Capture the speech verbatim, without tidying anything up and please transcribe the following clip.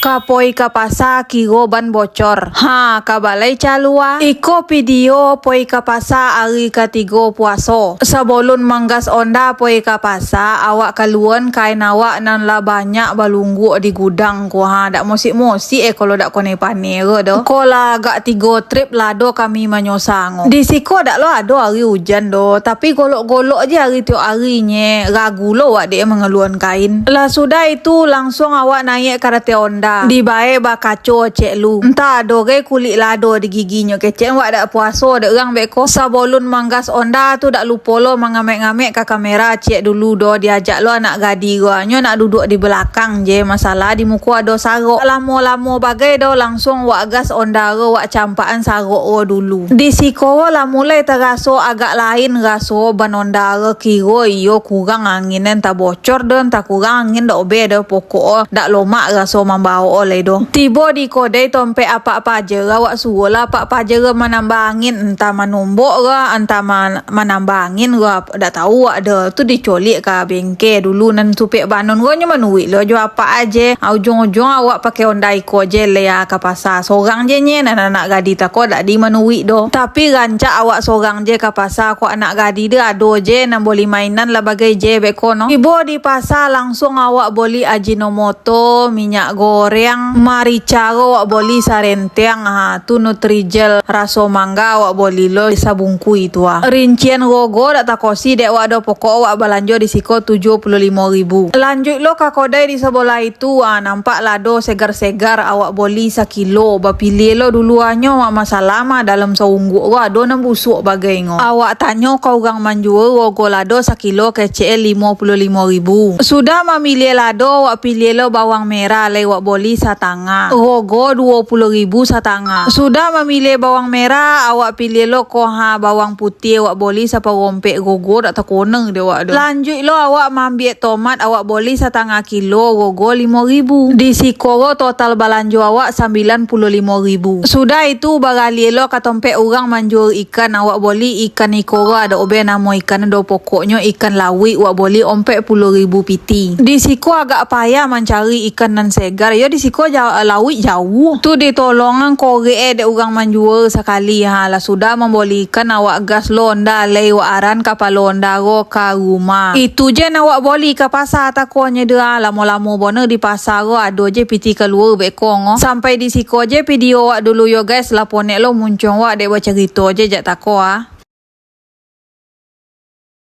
Ka poi ka pasa kiro ban bocor. Ha, ka balai calua. Iko pidio poi ka pasa ari katigo puaso. Sabalun manggas onda poi ka pasa, awak kaluan kain awak nan lah banyak balungguak di gudang ko. Ha, dak mosik-mosik eh kalau dak kone paneh ko doh. Ko lah agak tigo trip lado kami manyosango. Di siko dak lo ado ari ujan doh, tapi golok-golok je ari tiok ari nye, ragu lo awak dek mangaluan kain. Lah sudah itu, langsuang awak naiak karate onda. Dibae bakaco cek lu. Entah ado gai kulik lado di giginyo kecek, wak dak puaso dek urang beko. Sabalun manggas onda tu dak lupo lo mangamek-ngamek ka kamera cek dulu doh, diajak lo anak gadi ko. Nyo nak duduak di belakang je, masalah di muko ado sarok. Lamo-lamo bagai doh, langsuang wak gas onda ko, wak campakan sarok ko dulu. Di siko ko lah mulai taraso agak lain raso ban onda ko, kiro iyo kurang angin, entah bocor doh, entah kurang angin, dak obeh doh, pokok dak lomak raso mambao lai doh. Tibo di kodai tompek apak paja, awak suruah lah apak paja manambah angin, entah manumbok ko, entah man-, manambah angin ko, dak tahu wak doh. Tu dicoliak ka bengke dulu, nan supek banon ko nyo manuruik lo jo apak aje. Ah, ujuang-ujuang awak pakai onda iko je lai, ah, ka pasa. Sorang je nye, nan anak gadi tako dak di manuruik doh. Tapi rancak awak sorang je ka pasa, kok anak gadi deh ado je nan boli mainan lah bagai je beko no. Tibo di pasa, langsuang awak boli Ajinomoto, minyak goreng, marica ko awak boli sarenteng, ha, tu Nutrijel raso mangga awak boli lo sabungkui tu ah. Rincian rogo dak takosi dek wak doh, pokok wak balanjo di siko tujuah puluah limo ribu. Lanjuik lo ka kodai di sabolah itu, ah, nampak lado segar-segar awak boli sakilo, bapiliah lo dulu anyo, wak masalah mah dalam saungguak ko ado nan busuak bagai ngo. Awak tanyo ka urang manjua rogo lado sakilo kecek limo puluah limo ribu. Sudah mamiliah lado, wak piliah lo bawang merah, lai wak boli satangah, rogo duo puluah ribu satangah. Sudah mamiliah bawang merah, awak piliah lo ko ha bawang putiah, wak boli saparo ompek, rogo dak takoneng dek wak doh. Lanjuik lo awak maambiak tomat, awak boli satangah kilo, rogo limo ribu. Di siko ko total balanjo awak sambilan puluah limo ribu. Sudah itu, baraliah lo ka tompek urang manjua ikan, awak boli ikan iko ko dak obeh namo ikan doh, pokoknyo ikan lauik, wak boli ompek puluah ribu piti. Di siko agak payah mancari ikan nan segar, yo di siko ja-, lauik jauah. Tu ditolongan korek eh dek urang manjua sakali. Ha, lah sudah mamboli ikan, awak gas lo onda, lai wak aran kapalo onda ko ka rumah. Itu je nan wak boli ka pasa takonye deh, ah, lamo-lamo banar di pasa ko, ado je piti kalua beko ngo. Sampai di siko je pidio wak dulu yo guys, lah ponek lo muncuang wak dek bacarito je jak tako ah.